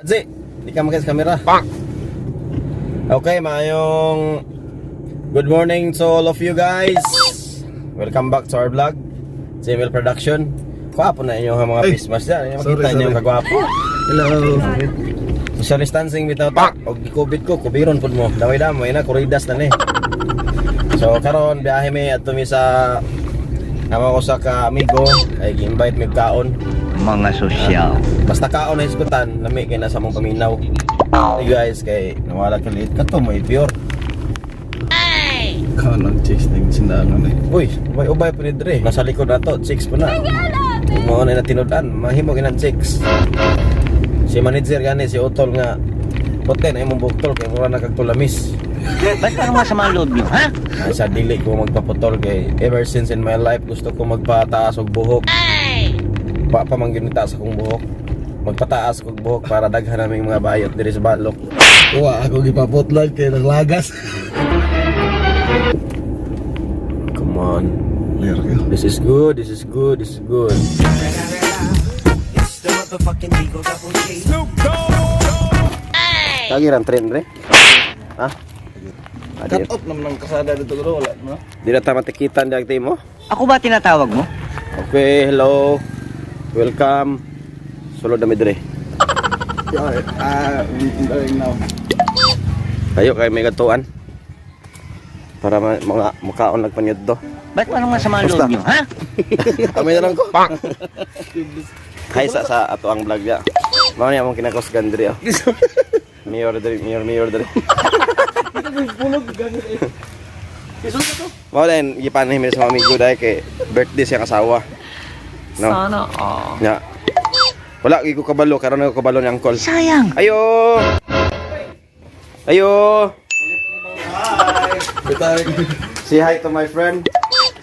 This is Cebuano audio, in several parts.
Adzi, di ka makita sa camera. Okay, maayong good morning to all of you guys. Welcome back to our vlog, JML Production. Gwapo na inyong mga Ay. face mask dyan. Makita Sorry, inyo sorry. kagwapo. Hello. Social distancing bitaw ta. Og COVID ko, kubiron pud mo. Damay-damay na kuridas na ni. So karon biyahe mi adto mi sa amo ko sa ka amigo ay gi-invite mi kaon. Mga sosyal. Basta kaon na hisgutan, lami kay nasa mong paminaw. Hey guys, kay nawala ka liit ka to, may pure. Kaon ang chicks ng sindangan eh. Uy, ubay-ubay po ni Dre. Nasa likod na to, chicks po na. Mao na tinud-an, mahimo ginang chicks. Si manager gani si Utol nga puti na imong buktol kay mura na kag tulamis. Ba't parang masama ang loob niyo, ha? Ay, sa dili ko magpaputol kay ever since in my life gusto ko magpataas og buhok. Pa pa man gyud sa akong buhok. Magpataas kog buhok para daghan naming mga bayot diri sa balok. Wa ako gipaputlan kay naglagas. Come on. Clear ka. This is good, this is good, this is good. Kagi ran trend re? Ha? Cut off naman ang kasada dito bro, wala no. Di na ta matikitan di ang mo. Ako ba tinatawag mo? Okay, hello. Welcome. Sulod na mi dire. Yeah, going now. Kayo kay may katuan. Para mga mukaon nagpanyod do. Ba't parang masama ang Basta. loob niyo, ha? Kami na lang ko. Hi sa ato ang vlog ya. Mao ni among kinakusgan diri oh. Mayor diri, mayor, mayor diri. Mao din gipanhin mi sa mga amigo dahil kay birthday siya kasawa. No. Sana all. Nya. Wala gyud ko kabalo karon ko kabalo ni uncle. Sayang! Ayo. Ayo. Bitay. Say hi to my friend.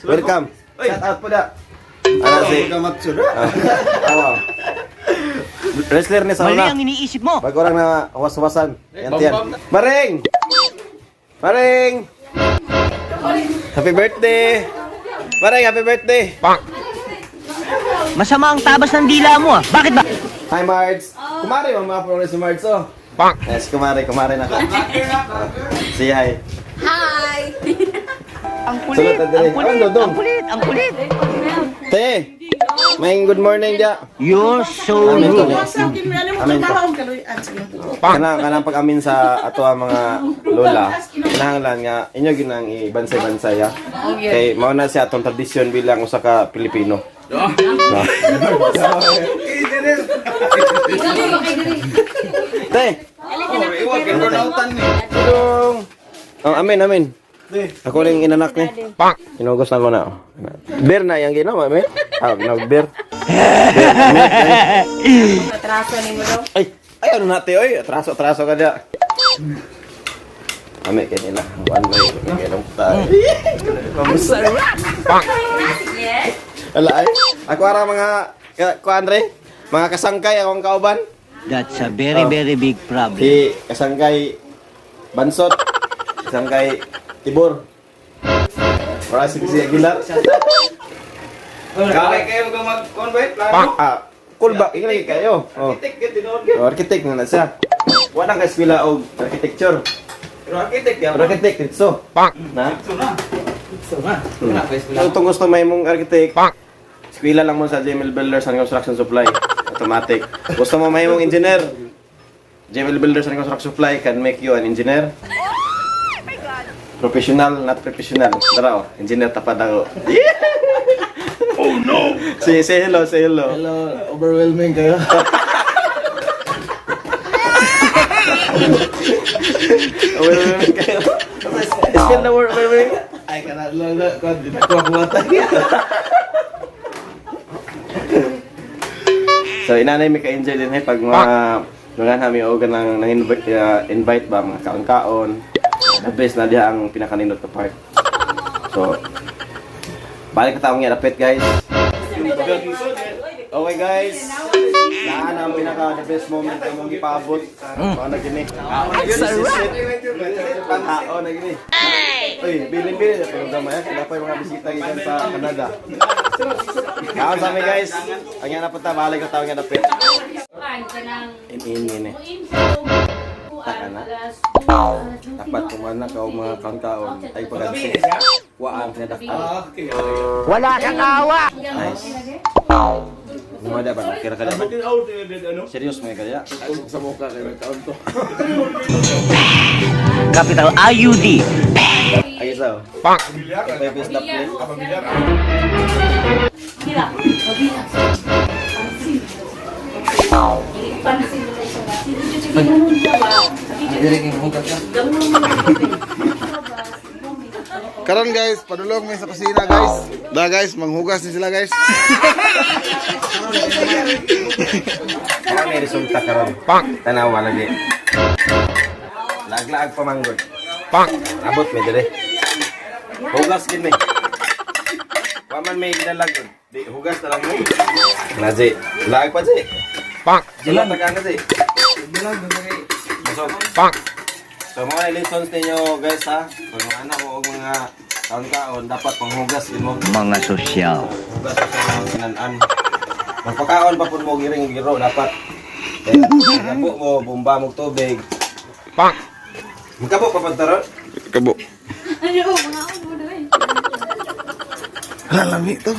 Welcome. Shout out po da. Ano si Kamatsura. Ah, wrestler ni sa Mali una. ang iniisip mo! Bago lang na was-wasan. Yan tiyan. Maring! Maring! Happy birthday! Maring, happy birthday! Masama ang tabas ng dila mo, ah. Bakit ba? Hi, Mards! Kumare, mga progress si Mards, oh. Yes, kumare, kumare na ka. Ah, say hi. Hi! Ang kulit! Sulod na diri. Ang kulit! Ano, dong? Ang kulit! Ang kulit! Te! May good morning dia. You're so Amin to. rude. Amin to. Kanang kanang pag-amin sa ato ang mga lola. Kinahanglan nga inyo ginang ibansay-bansay ha. Kay mao na siya atong tradisyon bilang usa ka Pilipino. No. Te. Tulong. Oh, amin, amin. Ako rin inanak ni. Inugos na ko na. Oh. Beer na yang ginawa, amin. Ah, nag beer. Beer, milk, eh. Atraso ni mo daw. Ay, ay ano natin, oy. Atraso, atraso ka dya. Ami, kaya nila. One way. Kaya lang tayo. Yes. Wala ay. Ako ara mga, kuan re, mga kasangkay akong kauban. That's a very, very big problem. Si kasangkay Bansot, kasangkay Tibor. Wala si si Aguilar. Kaya kayo mag convert plano. Ah, cool ba? Ikaw lagi kayo. Oh. Architect gyud tinuod. Oh, architect na na siya. Wala ka eskwela og architecture. Pero architect yan. Pero architect dito. Na? So na. So na. Wala ka eskwela. Kung gusto may mong architect, eskwela lang mo sa JML Builders and Construction Supply. Automatic. Gusto mo may mong engineer, JML Builders and Construction Supply can make you an engineer. Professional, not professional. Tara oh, engineer tapad ako. Oh no! Say, say hello, say hello. Hello, overwhelming kayo. Overwhelming kayo. Spell the word overwhelming. Ay kana lang na kon di na ko kuwata. So inanay mi ka-enjoy din eh pag mga mga nami og nang nang invite, invite ba mga kaon-kaon. The best na diha ang pinakanindot ka part. So balik ka taong dapit guys. Okay guys. Naa na ang pinaka the best moment na mong gipaabot. Mao na gini. This is it. Kaon na gini. Uy, bilin-bilin na pero gamay. Kaya pa yung mga bisita gikan sa Canada. Kaon sa amin guys. Ang yan na punta, balik ka taong dapit. In eh. Taka na. Dapat kumana ka og mga kaon-kaon ay pagkansi. Wa ang pinadaktan. Wala kang awa! Nice. Lumada ba? Kira ka dapat. Serious mga kaya? Sa mukha kay nagkaon to. Capital IUD. Ay isa oh. Pak. Ito yung snap din. Karon guys, padulong may sa kusina guys. Da guys, manghugas ni sila guys. Kaya may resulta karon. Pak. Tanawa lagi. Laglaag pa manggod. Pak. Abot may dire. Hugas gid may. Wa man may gidalag gud. Di hugas na lang mo. Naji, lag pa ji. Pak. Jila tagaan na ji. So, Pak. So mga lessons ninyo guys ha. Pag mga anak mo og mga kaon-kaon dapat panghugas gid mo. Mga sosyal. Hugas sa mga kinanan. Magpakaon pa pud mo giring giro dapat. Kaya po mo bomba mo tubig. Pak. Magkabo pa pud taron. Kabo. Ano, mga ulo eh. Hala, lami to.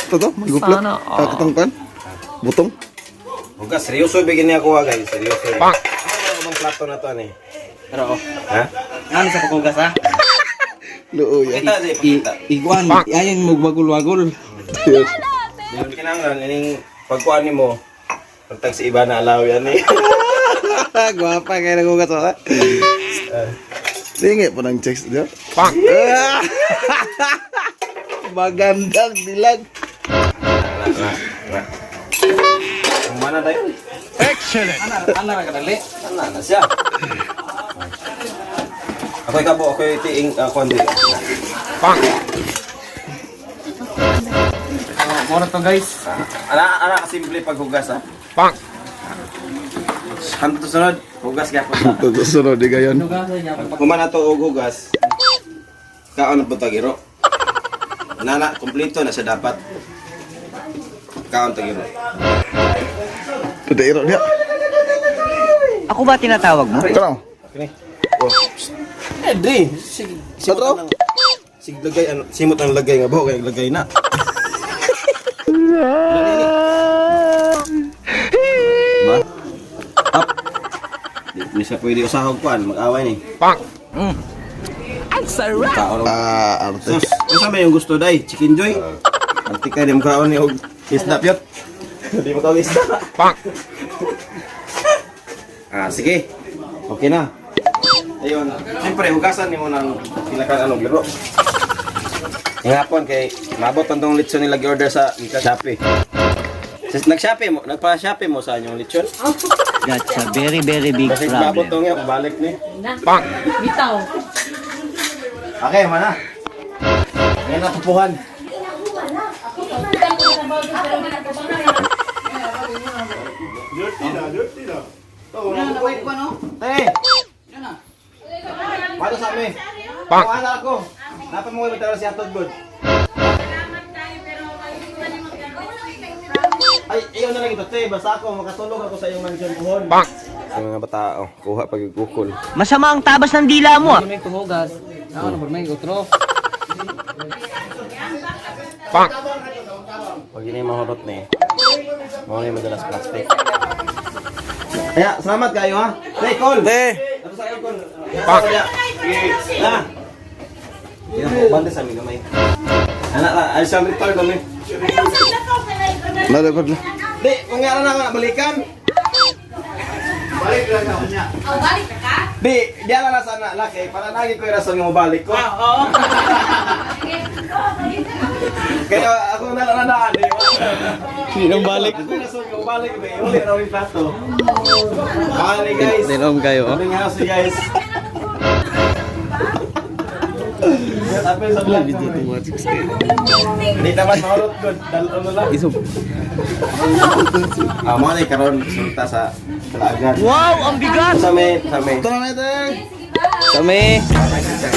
To to, maguplot. Kakatong kan. Butong. Hugas seryoso bigyan niya ako ha guys, seryoso. Pak. Ano bang plato na to ani? Pero, Ha? ano sa paghugas ha? Luoy. Pakita si pakita. Iguan, ayon mo wagul-wagul. Yung kinahanglan ining pagkuan nimo pagtag si iba na alaw yan eh. Gwapa kay naghugas wala. Tingi pa ng checks diyo. Pak. Magandang dilag. Kumana tayo. Ana ra kadali. Ana na siya. Ako'y kabo, ako'y tiing kuan di. Pak. Mura to guys. Ana ana kasimple paghugas ha. Pak. Hanto sunod, hugas gyapon ta. Sunod di gayon. Human na to og hugas. Kaon na po tagiro. Nana, kompleto na siya dapat. Kaon tagiro. Tudairo niya. Ako ba tinatawag mo? Kano? Okay. Oh. Eh, di. Sig, simot Ano? ang, sig lagay, ano, simot ang lagay nga buhok, kaya lagay na. Ba? Up. Di, di siya pwede usahog kuan, mag-away ni. Pak! Ang sarap! Kaon og Ah, arte. Sus, unsa may yung gusto day? Chicken joy? Anti kay di mo kaon ni og isda pyot. Di mo kaon isda. Pak. Ah, sige. Okay na. Ayun. Siyempre, hugasan nimo ng pila ano giro. Ngapon kay mabot ang tong litson nila gi-order sa Shopee. Sis, nag-Shopee mo, nagpa-Shopee mo sa inyong litson? That's a very, very big Kasi mabot problem. tong nga balik ni. Na. Bitaw. Okay, mana. Ngayon na pupuhan. Te! Paano sa amin? Pak! Kuha na ako. Napa mo kayo si Atod God. Ay, ayaw na lang ito, te. Basta ako, makatulog ako sa iyong mansion buhon. Pak! Sa mga bata, oh, kuha pag gukol. Masama ang tabas ng dila mo ah. May kuhugas. Ano ba may utro? Pak! Pag yun ay mahurot na eh. Mga yung madalas plastic. Kaya, salamat kayo ha. Te, call! Te. Tapos sa call. Pak! Na! Yan, bante sa amin gamay. Anak na, ay siyang return kami. Nada pa. Di, kung nga na ako nabalikan. Oh, balik na ka? Di, di ala na sana laki para lagi ko yung rason nga mabalik ko. Oo. Kaya ako na lang na di ba? Sinong balik? Ako yung rason nga mabalik ba? Uli na yung plato. Bye guys. Dinom kayo. oh. Kaming house guys. Tapos sa vlog. Hindi naman mahulot good. Dalo na lang. Isog. Ah, mga na karon resulta sa kalagan. Wow, ang bigat! Sa may, sa may. Ito na na, te. Kami. Sa may.